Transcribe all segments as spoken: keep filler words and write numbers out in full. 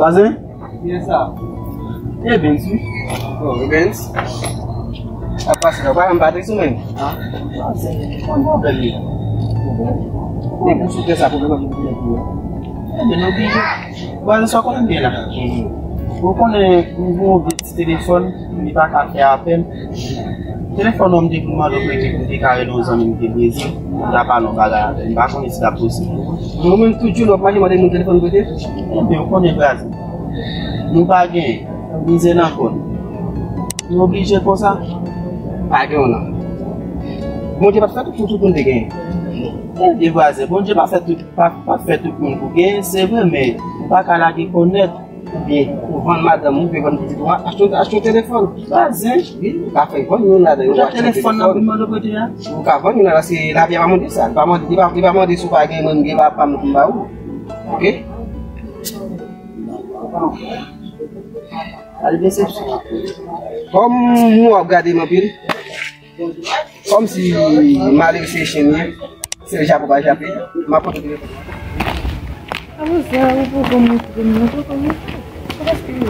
Vwazen? Kiyès sa? E Bens, wi. Oh, e Bens. Sa pase la, ou pa janm Patrice ou menm? Ah, Vwazen, pa gen pwoblèm li. E pou sou kè sa, pwoblèm ap vin pou ou. Ebyen, nou oblije. Vwazen, sa w konnen m gen la. Ou konnen, m gen yon vye ti telefòn, li pa ka fè apèl. Telefòn nan m te vin mande w prete pou m te ka rele yon zanmi m te Brezil, pou m ta pale yon bagay avè l. M pa konnen si l ap posib. Mwen menm tout jou lè w ap mache mande moun telefòn prete? Ebyen, ou konnen Vwazen. Nou pa genyen. Mizè nan kò n. Nou oblije konsa. Pa gen yon non. Bondye pa t fè tout, tout, tout moun te genyen. Ebyen, Vwazen, Bondye pa fè tout, pa, pa fè tout moun pou genyen, se vre, men ou pa ka lage kò nèt. Oubyen ou vann madanm ou, oubyen vann pitit ou a, achte, achte yon telefòn. Vwazen. Wi, ou ka fè vann youn ladan yo, ou achte yon telefòn nan telefòn. Pou mande prete a? Ou ka vann youn ladan, se lavi a pa mande sa. Li pa mande, li pa, li pa mande si w pa gen, mwen m gen, pa, pa m ba ou. Oke? Al desepsyon. Kòm mwen ap gade m anpil, kòmsi malere se chen li ye, se l jape ou pa jape, m ap pote telefòn. Apre sa, ou poko montre m non, poko montre. Sa paske yo.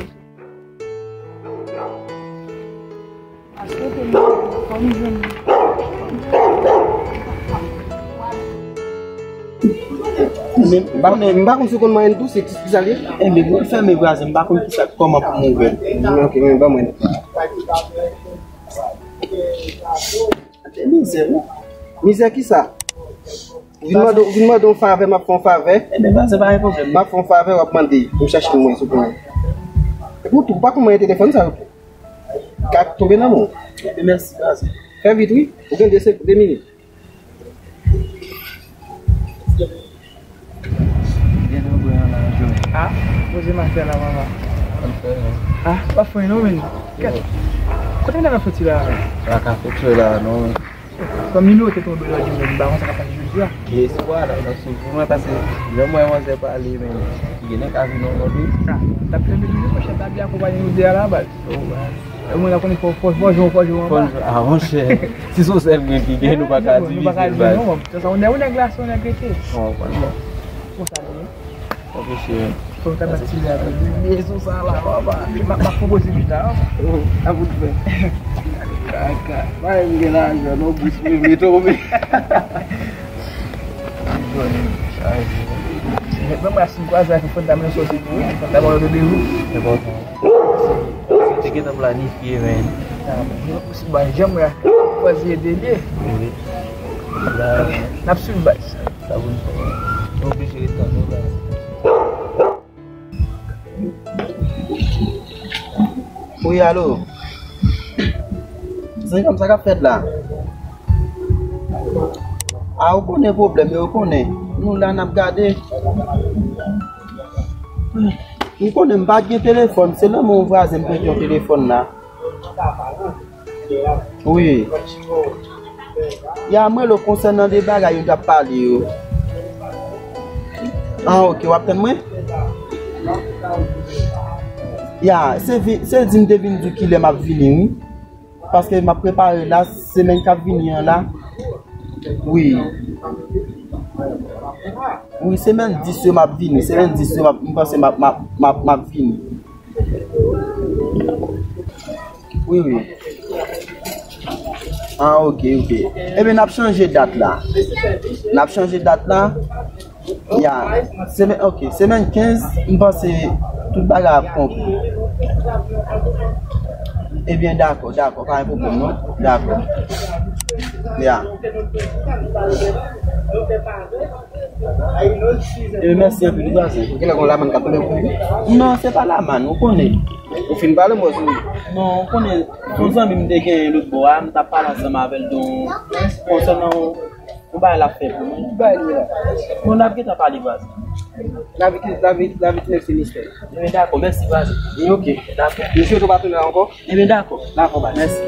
Paske te mwen, fò m jwenn. M pa, m pa konn si w konn mwayen tou, se ki sa l ye? Ebyen, pou fèmen Vwazen, m pa konn ki sa, kòman pou m ouvè l. Ok, men ban mwen. Se mizè, wi. Mizè ki sa? Vin mande, vin mande yon favè, m ap fè yon favè. Ebyen, Vwazen, pa gen pwoblèm. M ap fè yon favè, w ap mande pou m chache mwen sou mwen. Epi w tou, ou pa konn mwayen telefòn sa yo tou. Ka tonbe nan men w. Ebyen, mèsi, Vwazen. Fè vit, wi. Ou gen de, de minit. Gen nan bwè an la, Jòj. Ah, poze m afè la, papa. Ann fè, non. Ah, pa fwen non, men. Kèt. Kote m ta fè foti la? Pa ka fè foti la, non, men. Kòm nimewo te tonbe lòt jou, men m pa konn sa k ap pase jodi a. Gen espwa la, nan sou pou mwen, paske lè m wè manzè pale, men, gen nèg ka vin nan mòd wi. Ah, t ap fè m toujou, monchè, m t ap byen akonpaye nou de a la baz. Oh, baz. E mwen la konnen fò, fò, fò jwenn, fò jwenn anba. Fò jwenn, ah, monchè. Si se yon sèl grenn ki gen, nou pa ka divize l, baz. Nou pa ka divize, non. Sa, sa, yon nèg, yon nèg la, se yon nèg rete. Bon, bon. Konsa li ye. Anpeche. Fò w ta bat ti lè avè l. Mezon sa la, papa. M ap, m ap pwopoze pita, papa. Oh, a bout fè. Kaka. Pa m gen lajan, non, bous mwen vle tonbe. Mèt mwen, mwen si m kwaze ak yon fanm ta mwen sòti tou, wi. Fanm ta ba w randevou. Enpòtan. Sa te gentan planifye, men. Ba janm wè. Kwaze de lye. Wi. La. N ap swiv baz. Sa pou n fè. Nou oblije ret tann nou la. Wi, alo. Zanmi pa m, sa k ap fèt la? A, ou konnen pwoblèm yo, ou konnen. Nou la, n ap gade. Ou konnen m pa t gen telefòn, se nan men yon vwazen m pran yon telefòn la. Wi. Ya, m rele w konsènan de bagay yo t ap pale yo. An, ok, w ap tann mwen? Ya, se vi-, se di m te vin di w kilè m ap vini, wi. Paske m ap prepare la, semèn k ap vini an la. Wi. Wi, semèn dis yo m ap vini. Semèn dis yo m ap, m panse m ap, m ap, m ap, m ap vini. Wi, wi. Ah, ok, ok. Ebyen, n ap chanje dat la. N ap chanje dat la. Ya. Semèn, ok. Semèn kenz, m panse tout bagay ap konpli. Ebyen, dakò, dakò. Pa gen pwoblèm, non? Dakò. Ya. E mèsi anpil, wi, vwazen. Ou genlè gon lamann k ap tonbe pou ou? Non, se pa lamann, ou konnen. Ou fin pale, mwen sou. Non, ou konnen, yon zanmi m te genyen lòt bò a, m t ap pale ansanm avè l de yon, konsènan yon, yon bagay l ap fè pou mwen. Ki bagay li ye la? Bon, n ap gentan pale, vwazen. Lavi ki, lavi, lavi ki nèg se mistè. Ebyen, dakò, mèsi, vwazen. Ok. Dakò. Mesye, ou pa tounen la ankò? Ebyen, dakò. Dakò, baz. Mèsi.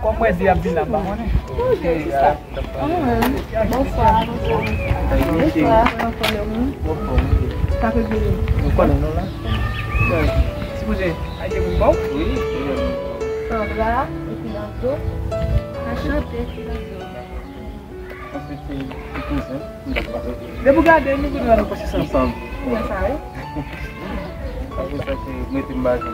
Kòm Di ap vin la, m pa konnen. Bonswa, bonswa. Bonswa. Sa fè vini. Nou konnen nou la. Sipoze, a gen moun ba w? Wi, wi. Sandra, epi Lanzo. Anchante, epi Lanzo. Anfèt, se, se kouzen m, m t ap pase. Depi w gade m, m konnen nou pase ansanm. Kouzen sa, wi. Apre sa, se mete m mache, m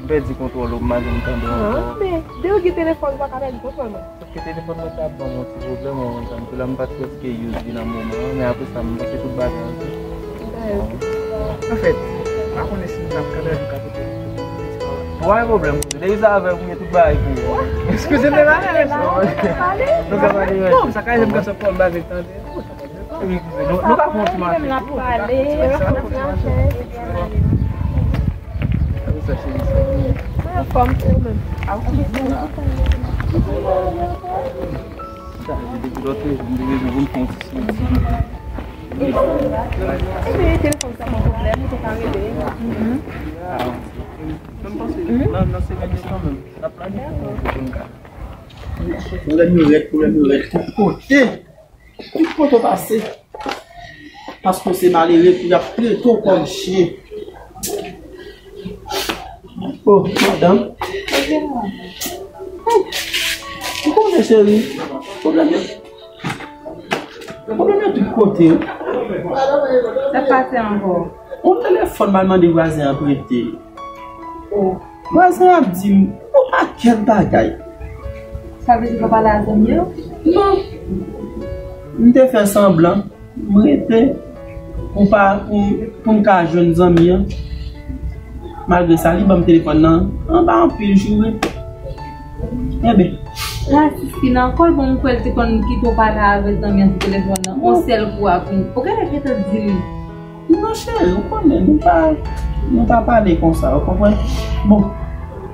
pèdi kontwòl ou, m mache m tande ankò. Men, depi w gen telefòn, ou pa ka pèdi kontwòl, non. Sòf ke telefòn mwen te ap ban m yon ti pwoblèm, mwen menm, tou la m pa t kwè si ke use li nan moman an, men apre sa, m panse tout bagay ok. Anfèt, m pa konnen si m t ap ka leve ka pote. Ou pa gen pwoblèm, kouzen. Depi sa avè m, m gen tout bagay pou ou. Eskize m, men pa lè. Nou ka pale. Bon, sa ka rive m ka sot pran m pa vle tande. Wi, kouzen. Nou, nou ka fè yon ti mache. Menm n ap pale. Sa cheri, sa. Mwen anfòm tou ou menm. Sa, depi lòt jou, m te bezwen pou m fè yon ti soti. Ebyen, telefòn sa pa pwoblèm, ou te ka rele. Mwen panse, nan, nan semèn yo kanmenm, n ap planifye yon jou pou n ka. Pwoblèm yo rèd, pwoblèm yo rèd tout kote. Tout kote w pase. Paske w se malere pou y ap trete w kòm chen. Oh, madanm. Ou konnen, cheri, pwoblèm yo, pwoblèm yo tout kote. Sa k pase ankò? Yon telefòn m al mande vwazen an prete. Oh. Vwazen an ap di m yon pakèt bagay. Sa vle di w pa pale a zanmi yo? Non. M te fè sanblan, m rete pou pa, pou, pou m ka jwenn zanmi an. Malgre sa, li ban m telefòn nan anba anpil joure. Enben. Rasis ki nan kò l, bon, m kwè l te konn kite w pale avèk zanmi an sou telefòn nan. Yon sèl kou a pou m. Ou genlè gentan di l. Non, cheri, ou konnen, nou pa, nou pa pale konsa, ou konprann? Bon,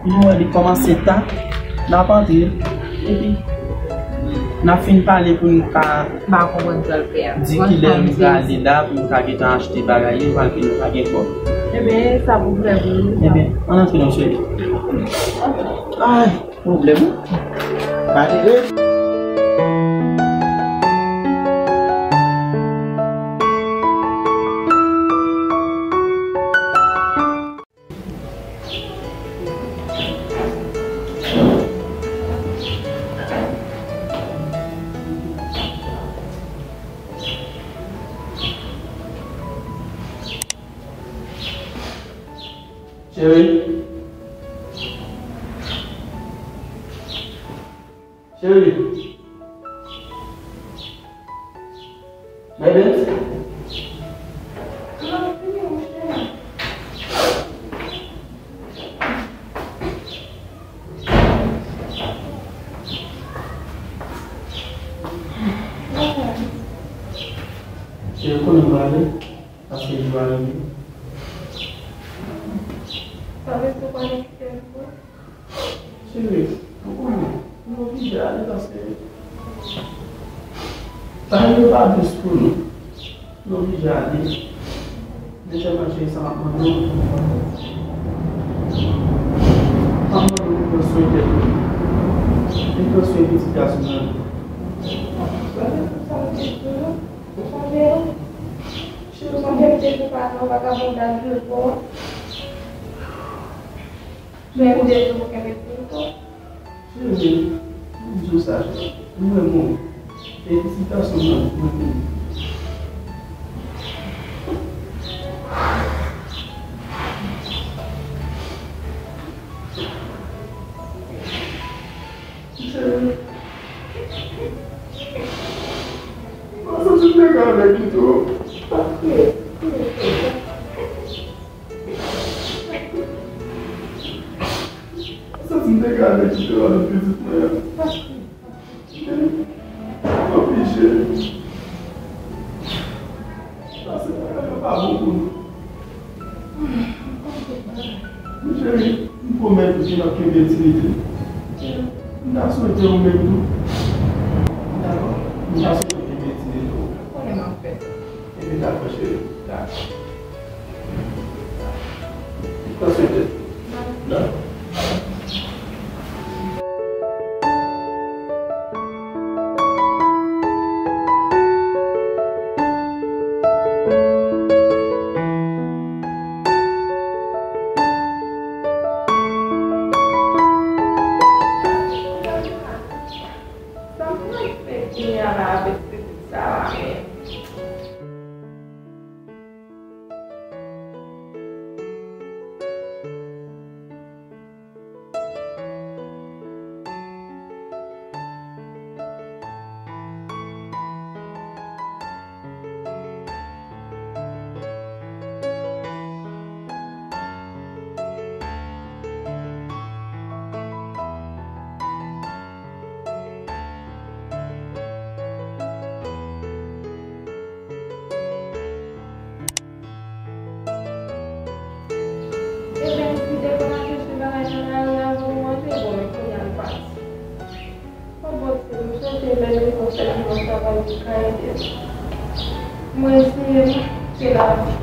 nou wè li kòmanse ta, n ap antre, epi n ap fin pale pou n ka pa konprann sa l fè a. Di kilè nou prale la, pou nou ka gentan achte bagay yo, malgre nou pa gen kòb. Ebyen, sa pou fè pou nou. Ebyen, ann antre non, cheri. Ay. Pwoblèm ou? Malere. Cheri. Cheri. Bebe. Cheri, konnen m prale. Paske jou a rive. Sa vle di w pale kite m pou? Cheri, ou konnen, nou oblije ale paske bagay yo pa dous pou nou. Nou oblije ale. Men sèlman, cheri, sa m ap mande w, m ap mande w pou pran swen tèt ou. Vin pran swen pitit gason nan. Ou pa vle, non? Cheri, ou sonje m te di w pa nan vagabondaj ankò. Men ou deja ou kenbe pou ou. Cheri, m di w sa, m renmen w. E pitit gason m nan, m renmen l. Cheri, mwen santi m te gen anvi kite w. Mwen santi m te gen anvi kite w avèk pitit mwen an. Tanpri, cheri. Pase bagay yo pa bon pou nou. Cheri, m pwomèt ou ke m ap kenbe dinite. M ta swete ou menm tou. Dakò? M ta swete ou kenbe dinite w. Konnen m ap fè. Ebyen, dakò, cheri. Dakò. M ta swete. Dakò. Ka ede m. Mwen eseye, se lavi.